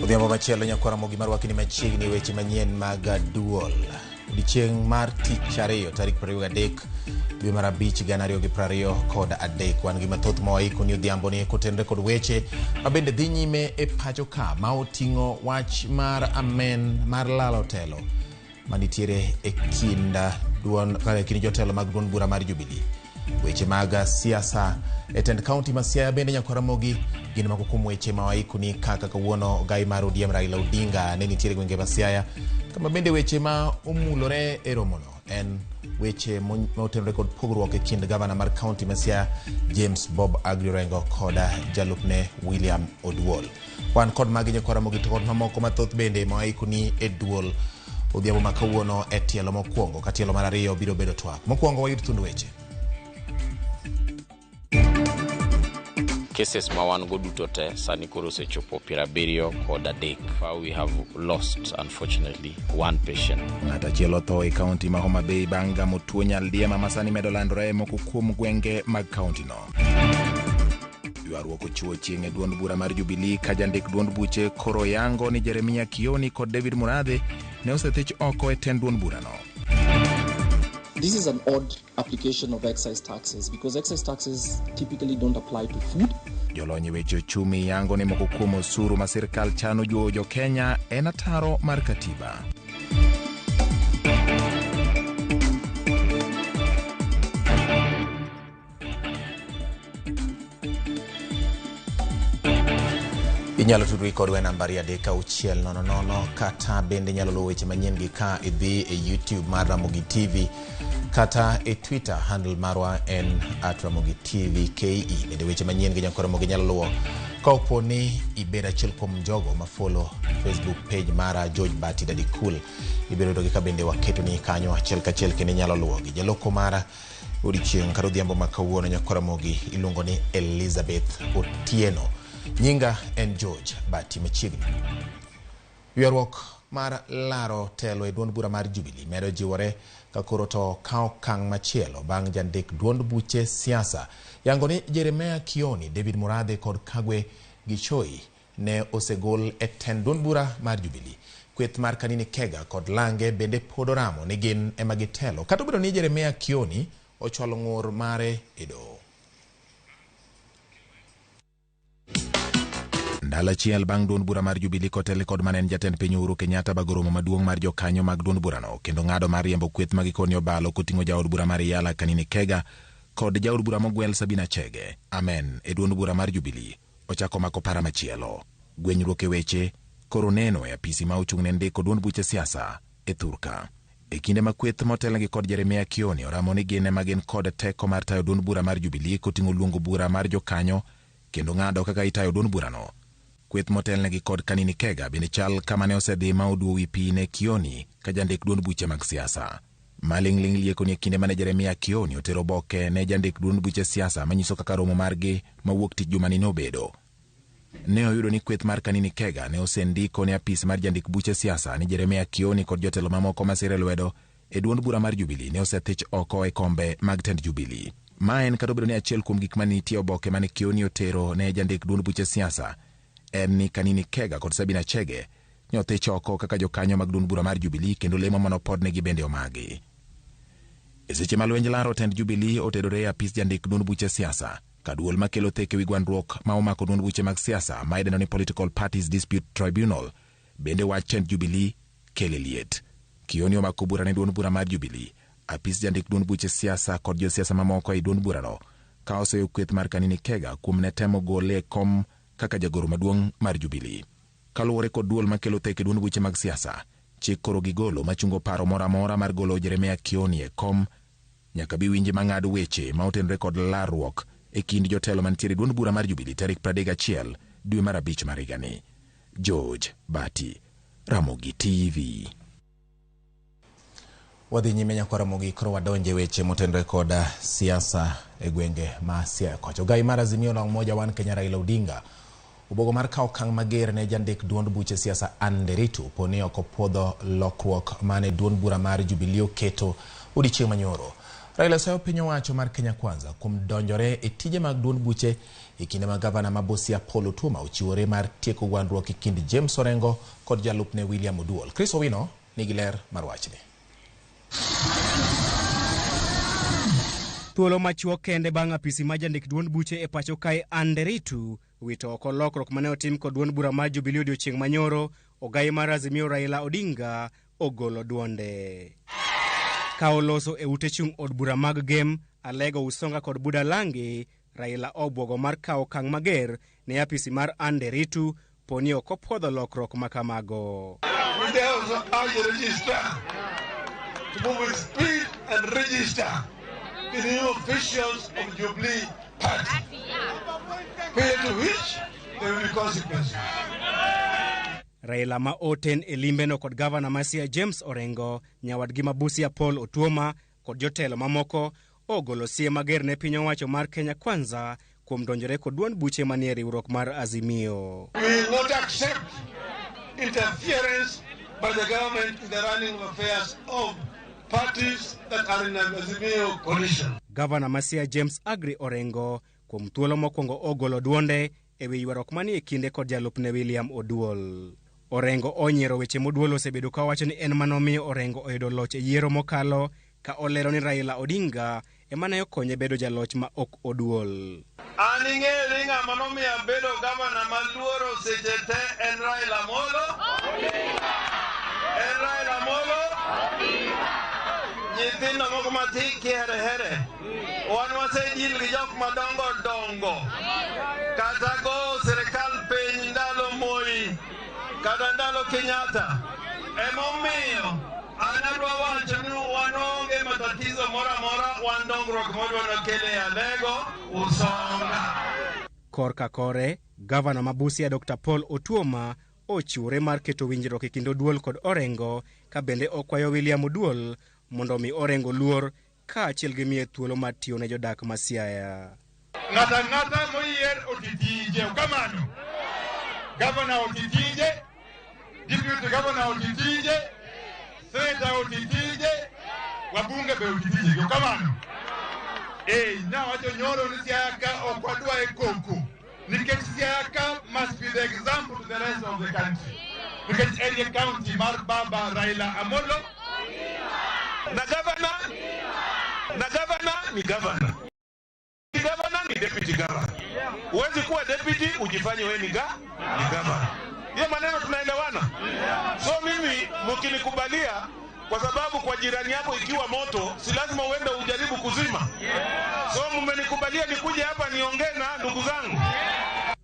Odhiambo machielo nyakwara Ramogi marwaki ni machiegni weche manyien mag duol. Odiechieng' mar tich ariyo tarik 23 dwe mar 5 2023 wan gi mathoth ma waiko ni odhiambo ni kotenre kod weche ma bende dhi nyime e pacho ka ma oting'o wach mar amen mar lalo telo manitiere e kind duond e kind jotelo mag duond bura mar Jubilee. Weche mag siasa e tend kaunti ma Siaya bende nyakwar Ramogi gin moko kuom weche ma waikoni kaka kawuono gai mar ODM Raila Odinga ne nitiere gwenge ma Siaya kama bende weche ma omulore e romono en weche motenore kod pogruok e kind gavana mar kaunti ma Siaya James Bob Agri Orengo kod jalupne William Oduol. Wan kod magi nyakwar Ramogi to kod mamoko mathoth bende ma waikoni e duol odhiambo ma kawuono e tielo mokwongo ka tielo mar ariyo biro bedo twak. Mokwongo wayud thund weche. Cases ma wan go duto te sani koro osechopo 73. We have lost, unfortunately, one patient. Ng'at achiel otho e kaunti ma Homa Bay bang' gamo tuo nyaldiema ma sani medo landore e moko kuom gwenge mag kauntino. Ywaruok ochiwo chieng' e duond bura mar Jubilee ka jandik duond buche koro yango ni Jeremia Kioni kod David Murathe ne osethich oko e tend duond burano. This is an odd application of excise taxes because excise taxes typically don't apply to food. Jolony e weche ochumi yango ni moko kuom osuru ma sirkal chano juogo jo Kenya en ataro mar katiba. Inyalo tudri kodwa e nambari 3600 kata bende inyalo luwo weche manyien gi ka idhi e YouTube mar Ramogi TV kata e Twitter handle marwa en @RamogiTVKE. Bende weche manyien gi nyakwar Ramogi inyalo luwo ka opo ni ibedo achiel kuom jogo ma follow Facebook page mara George Bati Daddy Cool. Ibiro yudogi ka bende waketoni kanyo achiel kachiel kendo inyalo luwogi. Jaloko mara odiechieng' kata odhiambo ma kawuono nyakwar Ramogi iluongo ni Elizabeth Otieno. Nyinga en George Bati machiegni. Ywaruok mar laro telo e duond bura mar Jubilee medo jiwore ka koro to kawo okang' machielo bang' jandik duond buche siasa yango ni Jeremiah Kioni, David Murathe kod Kagwe Gichoi ne osegol e tend duond bura mar Jubilee. Kweth mar Kanini Kega kod Lange bende pod oramo ni gin ema gitelo kata obedo ni Jeremiah Kioni ochwalo ng'ur mare e doho. Ndalo achiel bang' duond bura mar Jubilee kotelne kod mane en jatend piny Uhuru Kenyatta bago romo maduong' mar jokanyo mag duond burano kendo ng'ado mar riembo kweth ma gikoni obalo koting'o jaod bura mar Yala Kanini Kega kod jaod bura mogwel Sabina Chege. Amen e duond bura mar Jubilee ochako mako para machielo. Gwenyruok e weche koro neno e apisi ma ochung' ne ndiko duond buche siasa e thurka. E kinde ma kweth motelnegi kod Jeremiah Kioni oramo ni gin ema gin kod teko mar tayo duond bura mar Jubilee koting'o luongo bura mar jokanyo kendo ng'ado kaka itayo duond burano. Kweth motelnegi kod Kanini Kega bende chal kama ne osedhi ma oduo wi pi ne Kioni ka jandik duond buche mag siasa. Maling'ling' lieko ni e kinde mane Jeremiah Kioni otero oboke ne jandik duond buche siasa manyiso kaka romo margi mawuok tich jumani ne obedo. Ne oyudo ni kweth mar Kanini Kega ne osendiko ne apis mar jandik buche siasa ni Jeremiah Kioni kod jotelo mamoko masire lwedo e duond bura mar Jubilee ne osethich oko e kombe mag tend Jubilee. Ma en kata obedo ni achiel kuom gik manitie oboke mane Kioni otero ne jandik duond buche siasa en ni Kanini Kega kod Sabina Chege ne othich oko kaka jokanyo mag duond bura mar Jubilee kendo lemo manopodnegi bende omagi. E seche ma lwenj laro tend Jubilee otedore e apis jandik duond buche siasa, ka duol makelo thek ewi gwandruok ma omako duond buche mag siasa ma idendo ni Political Parties Dispute Tribunal bende wach tend Jubilee kele liet. Kioni omako bura ne duond bura mar Jubilee, apis jandik duond buche siasa kod josiasa mamoko ei duond burano ka oseyo kweth mar Kanini Kega kuom ne temo gole e kom kaka jagoro maduong' mar Jubilee. Kaluwore kod duol makelo thek e duond buche mag siasa, chik koro gigolo machungo paro moro amora mar golo Jeremia Kioni e kom nyaka bi winji mang'ad weche ma otenore kod larruok e kind jotelo mantiere e duond bura mar Jubilee tarik 31 dwe mar abich mar higani. George Bati, Ramogi TV. Wadhi nyime nyakwa Ramogi, koro wadonje weche motenore kod siasa e gwenge ma Siaya kocha. Ogai mar Azimio la Umoja One Kenya Raila Odinga obuogo mar kawo okang' mager ne jandik duond buche siasa Anne Nderitu poni ok opuodho lokruok mane duond bura mar Jubilee oketo odiechieng' manyoro. Raila sayo piny owacho mar Kenya Kwanza kuom donjore e tije mag duond buche e kinde ma gavana ma Busia Paul Otuoma ochiwore mar tieko gwandruok e kind James Orengo kod jalupne William Oduol. Chris Owino nigi ler mar wachni. Thuolo machuok kende bang' apisi ma jandik duond buche e pacho kae Anne Nderitu wito oko lokruok mane otim kod duond bura mar Jubilee odiochieng' manyoro, ogai mar Azimio Raila Odinga ogolo duonde. Ka oloso e ute chung' od bura mag Gem, Alego, Usonga kod Budalangi, Raila obwogo mar kawo okang' mager ne apisi mar Anne Nderitu poni ok opuodho lokruok makamago. We also urge the registrar to move with speed and register the new officials of Jubilee Party, failure to which there will be consequences. Raila ma oten e limbeno kod gavana ma Siaya James Orengo, nyawadgi ma Busia Paul Otuoma kod jotelo mamoko ogolo siem mager ne piny owacho mar Kenya Kwanza kuom donjore kod duond buche manie riwruok mar Azimio. We will not accept interference by the government in the running of affairs of parties that are in an Azimio coalition. Gavana ma Siaya James Agri Orengo kuom thuolo mokwongo ogolo duonde e wi ywaruok manie kinde kod jalupne William Oduol. Orengo onyiero weche moduol osebedo ka wacho ni en manomiyo Orengo oyudo loch e yiero mokalo ka olero ni Raila Odinga ema ne okonye bedo jaloch ma ok oduol. An ing'eyo ni ng'ama nomiyo abedo gavana maluoro seche te en Raila Amolo. En Raila Amolo. Nyithindo moko matin kiherehere. Wan wasedil gi jok madongo dongo. Kata go sirikal piny ndalo Moi, kata ndalo Kenyatta. Emomiyo an adwa wacho ni wan onge matatizo moro amora, wan dongruok modwa nokele e Alego Usonga. Korka kore, gavana ma Busia Dr. Paul Otuoma ochiwore mar keto winjruok e kind Oduol kod Orengo ka bende okwayo William Oduol mondo omi Orengo luor kaachiel gi miye thuolo mar tiyo ne jodak ma Siaya. Ng'ato ang'ata moyier oti tije, kamano. Gavana oti tije, deputy governor oti tije, senator oti tije, wabunge be oti tije, kamano. Nawacho nyoro ni Siaya ka ok wadwa e koko, nikech Siaya ka must be the example to the rest of the country. Nikech en e county mar baba Raila Amolo. Na governor ni governor. Governor ni deputy governor. Huwezi kuwa deputy ujifanye wewe ni governor. Hiyo maneno tunaelewana? So mimi mkinikubalia, kwa sababu kwa jirani yako ikiwa moto si lazima uende ujaribu kuzima. So mmenikubalia nikuje hapa niongee na ndugu zangu.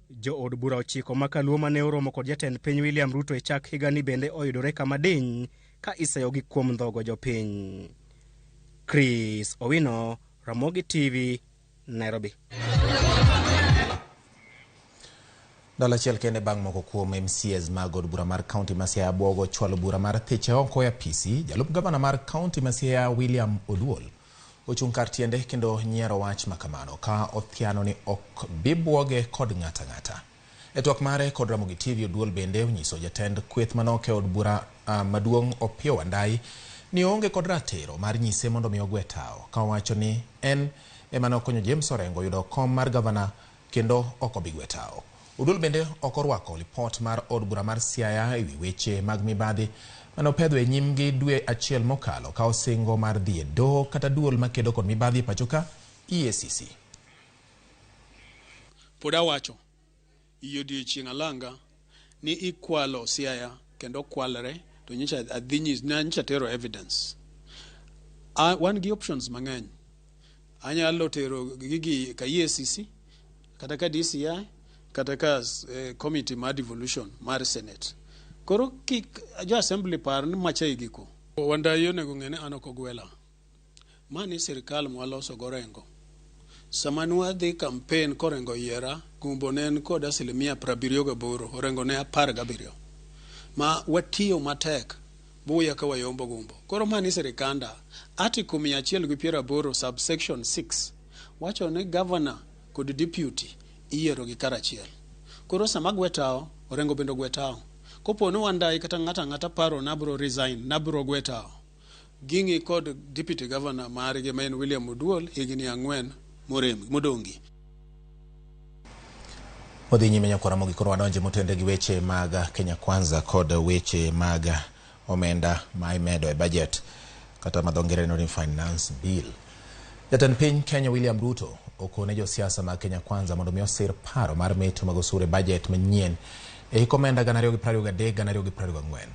Jo od bura ochiko makaluo mane oromo kod jatend piny William Ruto e chak higani bende oyudore kama diny ka isayogi kuom ndhogo jopiny. Chris Owino, Ramogi TV, Nairobi. Ndalo achiel kende bang' moko kuom MCAs mag od bura mar kaunti ma Siaya bwogo chwalo bura mar thiche oko e apisi, jalup gavana mar kaunti ma Siaya William Oduol ochung' kar tiende kendo nyiero wach makamano ka othiano ni ok bi bwoge kod ng'ata ng'ata. E twak mare kod Ramogi TV, Oduol bende onyiso jatend kweth manok e od bura maduong' Opiyo Wandayi ni oonge kod ratiro mar nyise mondo mi ogwe tawo, ka owacho ni en ema ne okonyo James Orengo yudo kom mar gavana kendo ok obi gwe tawo. Oduol bende ok orwako lipot mar od bura mar Siaya ewi weche mag mibadhi mane opedho e nyimgi dwe achiel mokalo ka osingo mar dhi e doho kata duol makedo kod mibadhi e pacho ka EACC. Pod awacho i odiochieng' alanga ni ikwalo Siaya kendo kwalre to nyicha adhi nyicha tero evidence. Wan gi options mang'eny. Anyalo tero gigi ka EACC kata ka DCI Kata ka committee mar devolution mar Senate. Koro kik jo assembly par ni macha igiko. Wandayi onego ng'e ni an ok ogwela. Mani sirikal mwaloso gorengo. Sama nwadhi campaign korengo yiera, Gumbo ne en kod 78%, Orengo ne 17. Ma watiyo matek buya ka wayombo Gumbo. Koro mani sirikanda, article 180 subsection 6 wacho ni governor kod deputy iyiero gi karachiel. Koro sama gwe tao, Orengo bende ogwe tao. Kopo ni Wandayi kata ng'ato ang'ata paro nabro resign, nabro gwe tao. Ging'i kod deputy governor margi ma en William Oduol higni 4 morem modongi. Wadhi nyime nyakwara mogi koro wadonje motende gi weche mag Kenya Kwanza kod weche mag omenda ma imedo e budget kata ma dho ngere ni finance bill. Jatend piny Kenya William Ruto okone josiasa mag Kenya Kwanza mondo mi osir paro mar meto mag osuru e budget manyien e hik omenda 2023-2024.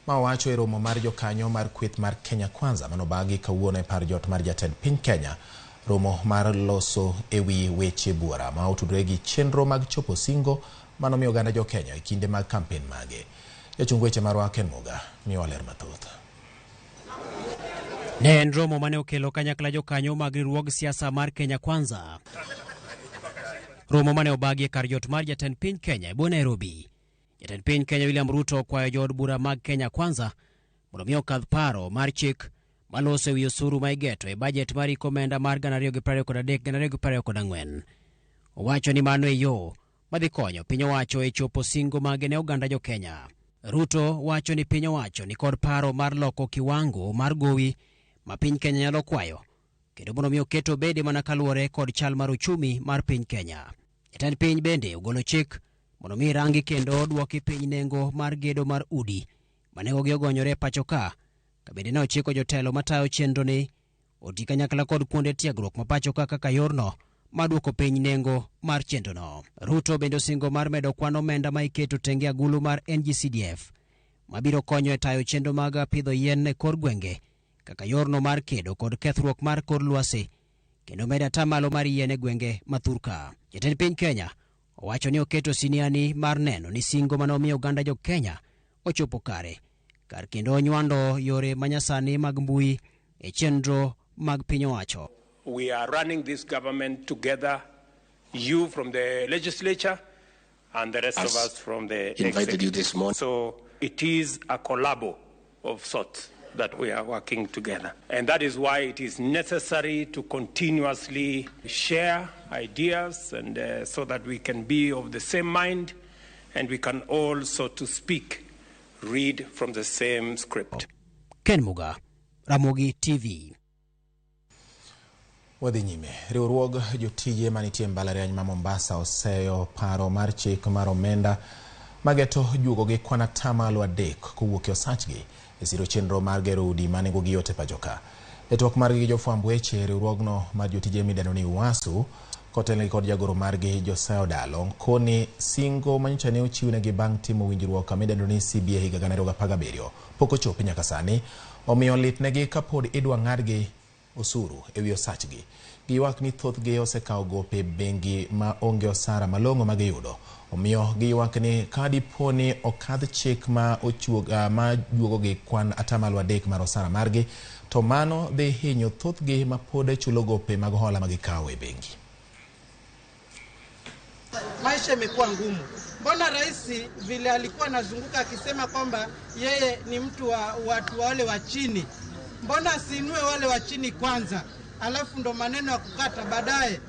Ma owacho e romo mar jokanyo mar kweth mar Kenya Kwanza manobagi kawuono e par jot mar jatend piny Kenya. Romo mar loso ewi weche buora ma otudore gi chenro mag chopo singo manomiyo oganda jo Kenya e kinde mag kampen mage. Jachung weche marwa Ken Muga miyo ler mathoth. Ne en romo mane okelo kanyakla jokanyo mag riwruog siasa mar Kenya Kwanza. Romo mane obagi e kar jot mar jatend piny Kenya e bwo Nairobi. Jatend piny Kenya William Ruto okwayo jood bura mag Kenya Kwanza mondo mi okadh paro mar chik maloso ewi osuru ma igeto e bajet mar hik omenda mar 2023-2024. Owacho ni mano e yo madhi konyo piny owacho e chopo singo mage ne oganda jo Kenya. Ruto wacho ni piny owacho ni kod paro mar loko kiwango mar gowi ma piny Kenya nyalo kwayo kendo mondo mi oket obede mana kaluwore kod chal mar uchumi mar piny Kenya. Jatend piny bende ogolo chik mondo mi rangi kendo duoki piny nengo mar gedo mar udi ma nengogi ogonyore e pacho ka, ka bende ne ochiko jotelo matayo chenro ni oti kanyakla kod kuonde tiegruok ma pacho ka kaka yorno mar duoko piny nengo mar chenrono. Ruto bende osingo mar medo kwan omenda ma iketo tenge agulu mar NGCDF mabiro konyo e tayo chenro mag pidho yien e kor gwenge kaka yorno mar kedo kod kethruok mar kor lwasi kendo medo atamalo mar yien e gwenge ma thurka. Jatend piny Kenya owacho ni oketo siniani mar neno ni singo manomiyo oganda jo Kenya ochopo kare kar kendo onywando yore manyasani mag mbui e chenro mag piny owacho. We are running this government together, you from the legislature and the rest of us from the invited you this morning. So it is a collabo of sorts that we are working together. And that is why it is necessary to continuously share ideas and so that we can be of the same mind and we can all, so to speak, read from the same script. Ken Muga, Ramogi TV. Wadhi nyime. Riwruog jotije manitie mbalariany ma Mombasa oseyo paro mar chik mar omenda mageto juogo gi kwan atamalo 3 kowuok e osachgi e siro chenro mar gero udi ma nengogi yot e pacho ka. E twak margi gi jofwamb weche, riwruogno mar jotije midendo ni UASU kotelnegi kod jagoro margi Josiah Odalo koni singo manyocha ne ochiwnegi bang' timo winjruok midendo ni CBA higa 2017 pok ochopi nyaka sani, omiyo litnegi kapod idwa ng'adgi osuru ewi osachgi. Giywak ni thothgi osekawo gope bengi ma onge osara malong'o ma giyudo, omiyo giywak ni ka dipo ni okadh chik ma ma juogogi kwan atamalo 3 mar osara margi, to mano dhi hinyo thothgi ma pod chulo gope mag hola ma gikawo e bengi. Maisha imekuwa ngumu. Mbona rais vile alikuwa anazunguka akisema kwamba yeye ni mtu wa watu wale wa chini, mbona asiinue wale wa chini kwanza, alafu ndo maneno ya kukata baadaye?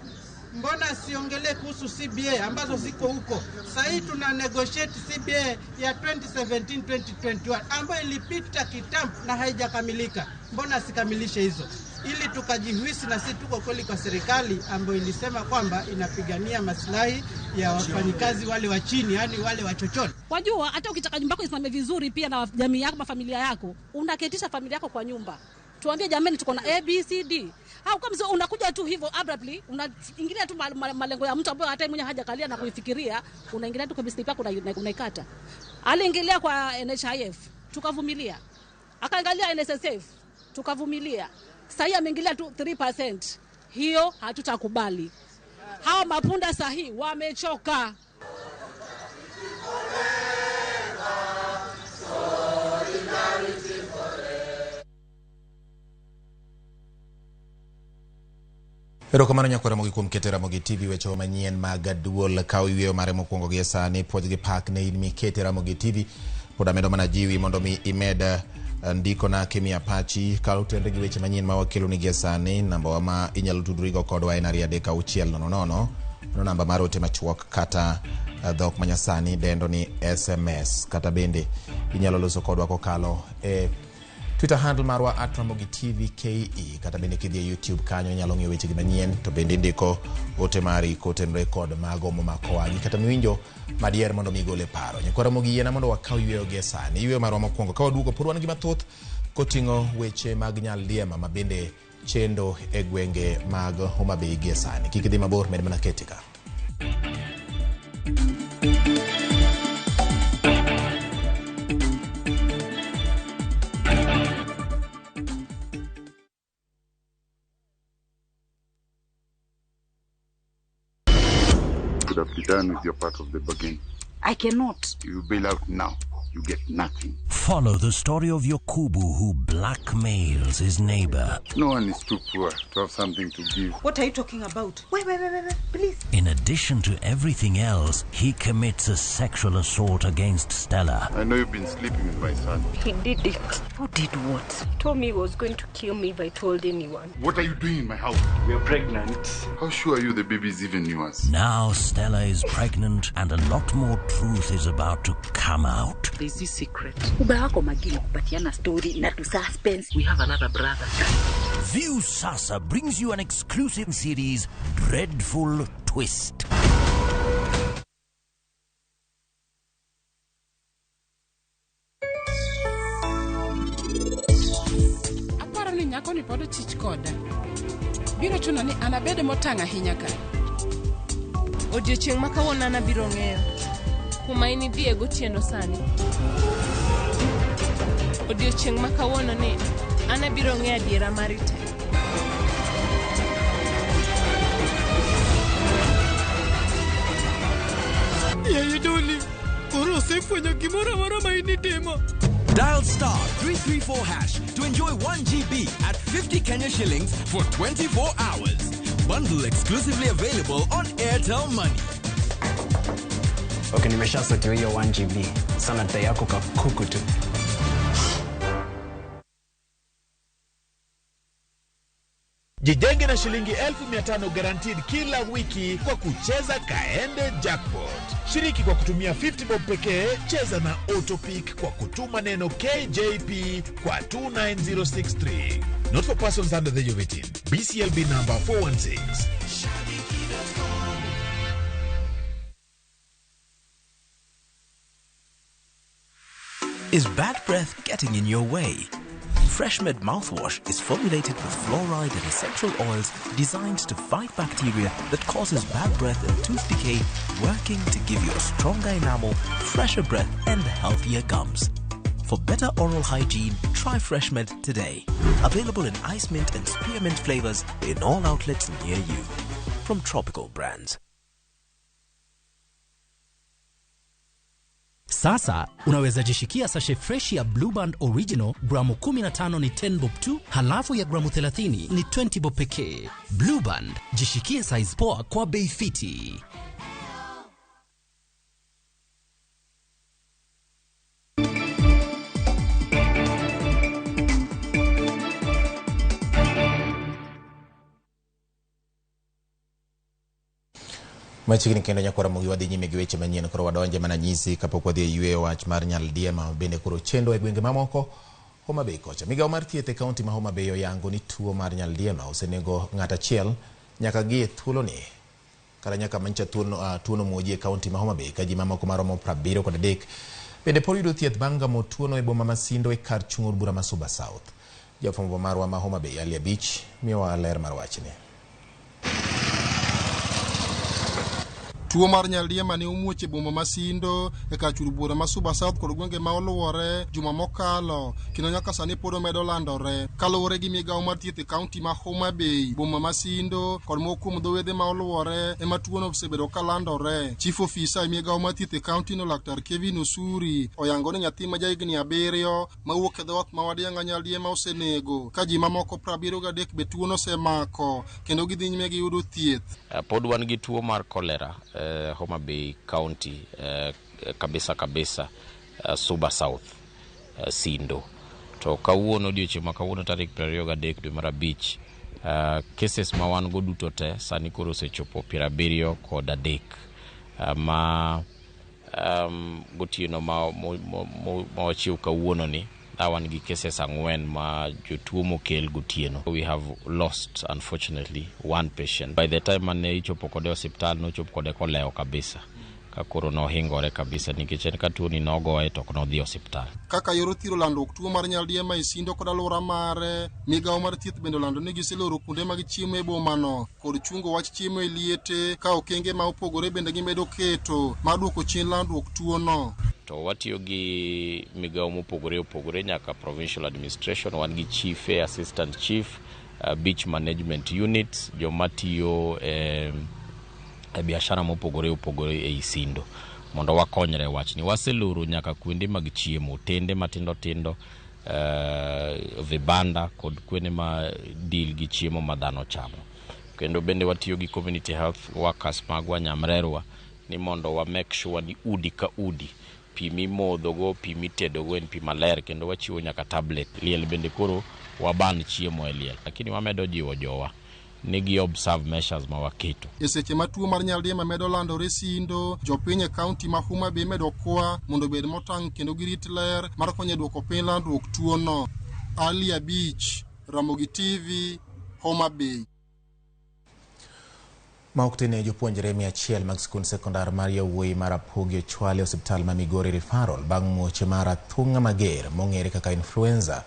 Mbona asiongelee kuhusu CBA ambazo ziko huko? Sasa hii tuna negotiate CBA ya 2017-2021 ambayo ilipita kitambo na haijakamilika. Mbona asikamilishe hizo ili tukajihisi na sisi tuko kweli kwa serikali ambayo ilisema kwamba inapigania maslahi ya wafanyikazi wale wa chini, yani wale wa chochoni. Wajua hata ukitaka nyumba yako isimame vizuri pia na jamii yako na familia yako, unaketisha familia yako kwa nyumba. Tuambie jamani tuko na A B C D. Au kama unakuja tu hivyo abruptly, unaingilia tu malengo ya mtu ambaye hata mwenyewe hajakalia na kuifikiria, unaingilia tu kabisa yako unaikata. Aliingilia kwa NHIF, tukavumilia. Akaangalia NSSF, tukavumilia. Sasa ameingilia tu 3%. Hiyo hatutakubali. Hawa mapunda sahi wamechoka. Erokamano nyakwar Ramogi kuom keto Ramogi TV weche manyien mag duol. Kaw yweyo mare mokwongo gi sani, puodh gi pak ne in mikete Ramogi TV. Pod amedo mana jiwi mondo mi imed ndikona kimiya pachi ka otenre gi weche manyien ma wakeloni gi sani. Namba wa ma inyalo tudrigo kodwa en 23600. Mano namba mar ote machuok kata dhok manyasani dendo ni SMS, kata bende inyalo loso kodwa kokalo e Twitter handle marwa @RamogiTVKE, kata bende kidhi e YouTube kanyo inyalo ng'iyo wechegi manyien, to bende indiko ote mari kotenore kod mago momako wang'i kata miwinjo madier mondo mi igol e paro. Nyikwa Ramogi, yiena mondo wakaw yweyo gi e sani. Yweyo marwa mokwongo ka waduogo pod wan gi mathoth koting'o weche mag nyaldiema ma bende chendo e gwenge mag Homa Bay gi e sani. Kik idhi mabor, med mana keti ka. Could have be done with your part of the bargain. I cannot. You bail out now, you get nothing. Follow the story of Yokubu who blackmails his neighbor. No one is too poor to have something to give. What are you talking about? Wait, wait, wait, wait, wait, please. In addition to everything else, he commits a sexual assault against Stella. I know you've been sleeping with my son. He did it. Who did what? He told me he was going to kill me if I told anyone. What are you doing in my house? We are pregnant. How sure are you the baby is even yours? Now Stella is pregnant and a lot more truth is about to come out. There's this secret. Ubaya wako Magina kupatiana story na tu suspense. We have another brother. View Sasa brings you an exclusive series, Dreadful Twist. Aparo ni nyako ni pod ochich koda. Biro chuno ni an abed motang' ahinya ka. Odiochieng' ma kawuono an abiro ng'eyo kuma inidhiye gotieno sani. Odiochieng' ma kawuono ni an abiro ng'eyo adiera mari te. Yaye Doli, koro osefwenyo gimoro amora ma in itimo. Dial star 334 hash to enjoy 1 GB at 50 Kenya shillings for 24 hours. Bundle exclusively available on Airtel Money. Okay, nimeshasetiwa hiyo 1 GB. Sana dai yako kakuku tu. Jijenge na shilingi 1500 guaranteed kila wiki kwa kucheza Kaende Jackpot. Shiriki kwa kutumia 50 bob pekee, cheza na Autopick kwa kutuma neno KJP kwa 29063. Not for persons under the age of 18. BCLB number 416. Is bad breath getting in your way? FreshMed mouthwash is formulated with fluoride and essential oils designed to fight bacteria that causes bad breath and tooth decay, working to give you a stronger enamel, fresher breath, and healthier gums. For better oral hygiene, try FreshMed today. Available in ice mint and spearmint flavors in all outlets near you. From Tropical Brands. Sasa unaweza jishikia sachet fresh ya Blueband Original gramu 15 ni 10 bob tu, halafu ya gramu 30 ni 20 bob pekee. Blueband, jishikie size poa kwa bei fiti. Machiegni kendo nyakwar Ramogi wadhi nyime gi weche manyien. Koro wadonje mana nyisi kapok wadhi e yweyo wach mar nyaldiema bende koro chendo e gwenge mamoko Homa Bay kocha. Migawo mar thieth e kaunti ma Homa Bay oyango ni tuo mar nyaldiema osenego ng'at achiel nyaka gie thuoloni kata nyaka mancha tuono muoji e kaunti ma Homa Bay ka ji mamoko maromo 73 bende pod yudo thieth bang' gamo tuono e boma ma Sindo e kar chung' od bura ma Suba South. Jafwambo marwa ma Homa Bay Ali Abich miyowa ler mar wachni. Tuo mar nyaldiema ne omuoch e boma ma Sindo e kar chul bura ma Suba South kod gwenge ma oluwore juma mokalo kendo nyaka sani pod omedo landore. Kaluwore gi migawo mar thieth e kaunti ma Homa Bay, boma ma Sindo kod moko kuom dho wedhe ma oluwore ema tuono osebedo ka landore. Chief ofisa e migawo mar thieth e kaunti no Laktar Kevin Osuri oyango ni nyathi ma jahigni 7 mawuok e dhoot ma Wadiang'a nyaldiema osenego ka ji mamoko 73 be tuono osemako kendo gidhi nyime gi yudo thieth. Pod wan gi tuo mar cholera Homa Bay County kabisa kabisa Suba South Sindo. To kawuono odiochieng' ma kawuono tarik 23 dwe mar 5 cases ma wan go duto te sani koro osechopo 73 ma gotieno ma wachiw kawuono ni wan gi cases 4 ma jotuo mokel gotieno. We have lost unfortunately one patient. By the time mane ichopo kode osiptal nochopo kode kolewo kabisa. Ka koro nohingore kabisa nikech en ka tuoni nogoye to ok nodhi osiptal. Kaka yor thiro landruok tuo mar nyaldiema e Sindo kod alwora mare, migawo mar thieth bende olando ni giseloro kuonde mag chiemo e bomano kod chungo wach chiemo e liete ka okenge ma opogore bende gimedo keto mar duoko chien landruok tuono. To watiyo gi migawo mopogore opogore nyaka provincial administration, wan gi chief, assistant chief, beach management units, joma tiyo e biashara mopogore opogore ei Sindo mondo wakonyre wachni. Waseloro nyaka kuonde mag chiemo, otende matindo tindo, vibanda kod kuonde ma deal gi chiemo ma dhano chamo. Kendo bende watiyo gi community health workers magwa nyamrerwa ni mondo wa make sure ni udi ka udi pi mimodhogo, pi mitedogo en pi maler kendo wachiwo nyaka tablet. Liel bende koro waban chiemo e liel, lakini wamedo jiwo jowa ni gi observe measures ma waketo. E seche ma tuo mar nyaldiema medo landore Sindo, jopiny e kaunti ma Homa Bay medo kwa mondo obed motang' kendo girit ler mar konyo e duoko piny landruok tuono. Ali Abich, Ramogi TV, Homa Bay. Ma ok tine jopuonjre 100 mag skund sekondar mar yawuoyi mar Rapogi ochwal e osiptal ma Migori Referral bang' muoch mar athung'a mager mong'ere kaka influenza.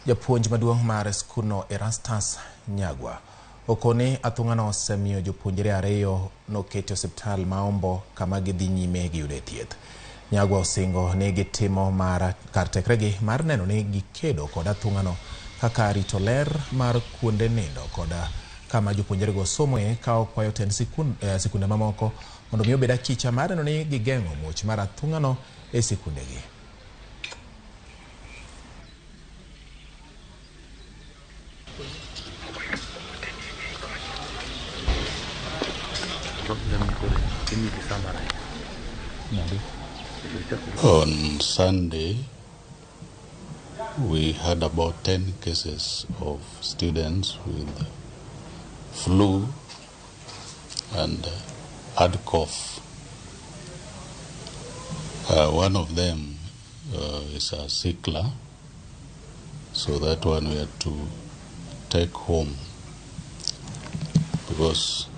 Japuonj maduong' mar skundno Erastus Nyagwa okone athung'ano osemiyo jopuonjre 2 noketi e osiptal ma Ombo kama gidhi nyime gi yudo thieth. Nyagwa osingo ni gitimo mar kar tekregi mar neno ni gikedo kod athung'ano kaka rito ler mar kuonde nindo kod kama jopuonjrego somoe ka okwayo tend sikunde mamoko mondo mi obed achicha mar neno ni gigeng'o muoch mar athung'ano e sikundegi. On Sunday, we had about 10 cases of students with flu and hard cough. One of them is a sickler, so that one we had to take home because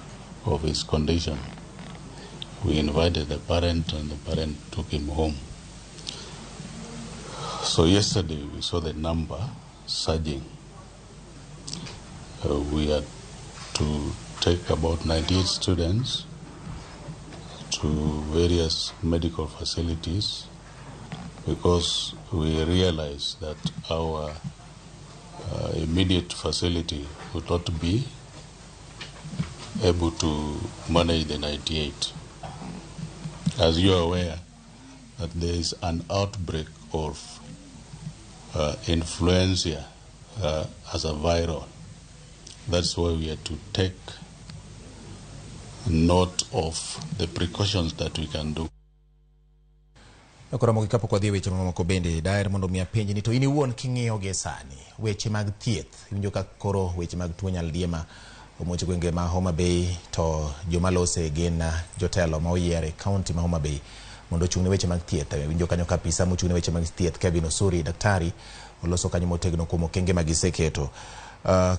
of his condition. We invited the parent and the parent took him home. So yesterday we saw the number surging. We had to take about 98 students to various medical facilities because we realized that our immediate facility would not be able to manage the 98. As you are aware, that there is an outbreak of influenza as a viral. That's why we had to take note of the precautions that we can do. Koro kapok wadhi e weche mamoko bende daher mondo mi apenji ni to in iwuon king'iyo gi sani weche mag thieth iwinjo ka koro weche mag tuo nyaldiema omuoch gwenge ma Homa Bay to joma lose gin jotelo ma oyier e kaunti ma Homa Bay mondo ochung' ne weche mag thieth. Iwinjo kanyo ka apisa mochung' ne weche mag thieth Kevin Osuri daktari oloso kanyo motegno kuom okenge ma giseketo.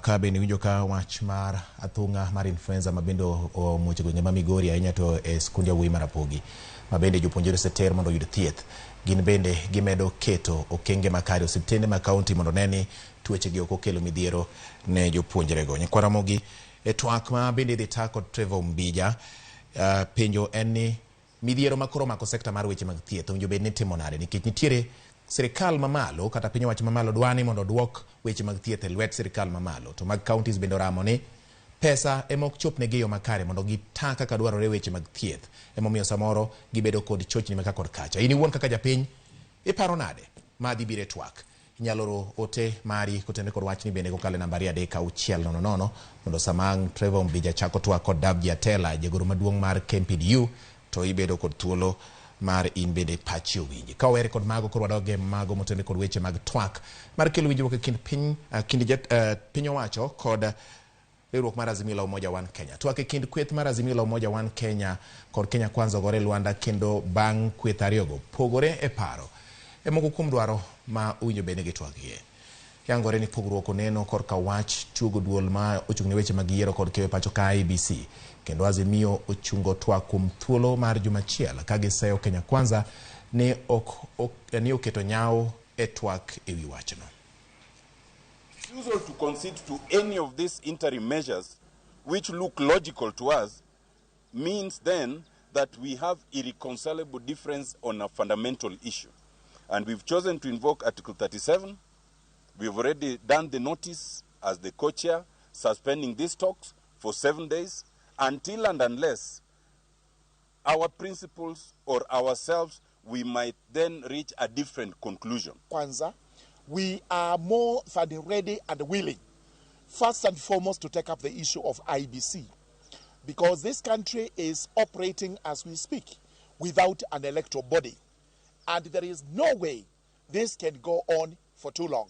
Ka bende iwinjo ka wach mar athung'a mar influenza ma bende omuoch e gwenge ma Migori ahinya to e skund yawuoyi mar Rapogi ma bende jopuonjre oseter mondo oyud thieth. Gin bende gimedo keto okenge makare osiptende ma kaunti mondo ne ni tuoche gi ok okelo midhiero ne jopuonjrego. Nyikwa Ramogi e twak ma bende idhi ta kod Trevor Mbija Penjo en ni midhiero ma koro omako sekta mar weche mag thieth owinjo bed ni timo nade, nikech nitiere sirikal mamalo kata piny owacho mamalo dwa ni mondo oduok weche mag thieth e lwet sirikal mamalo, to mag counties bende oramo ni pesa ema ok chopnegi e yo makare mondo gita kaka dwarore weche mag thieth, emomiyo samoro gibedo kod chochni maka kod kacha. In iwuon kaka japiny iparo nade? Madhi biro e twak, inyalo oro ote mari kotenore kod wachni bende kokalo e namba 23600 mondo sama ang' Trevor Ombija chako twak kod Davji Atela, jagoro maduong' mar KMPDU, to ibedo kod thuolo mar in bende pachi owinji. Ka owere kod mago, koro wadog e mago motenore kod weche mag twak mar kelo winjruok e kind piny, kind piny owacho kod riwruok mar Azimio la Umoja One Kenya. Twak e kind kweth mar Azimio la Umoja One Kenya kod Kenya Kwanza ogore lwanda, kendo bang' kweth ariyogo pogore e paro e moko kuom dwaro ma owinjo bed ni gitwagie. Yangore ni pogruok oneno korka wach tugo duol ma ochung' ne weche mag yiero kod keyo e pacho ka IEBC, kendo Azimio ochungo twak kuom thuolo mar juma achiel ka giseyo Kenya Kwanza ni ok, ok, ni oketo nyawo e twak e wi wachno. Refusal to concede to any of these interim measures, which look logical to us, means then that we have irreconcilable difference on a fundamental issue. And we've chosen to invoke Article 37. We've already done the notice as the co-chair, suspending these talks for 7 days until and unless our principles or ourselves, we might then reach a different conclusion. Kwanza, we are more than ready and willing, first and foremost, to take up the issue of IEBC, because this country is operating as we speak without an electoral body. And there is no way this can go on for too long.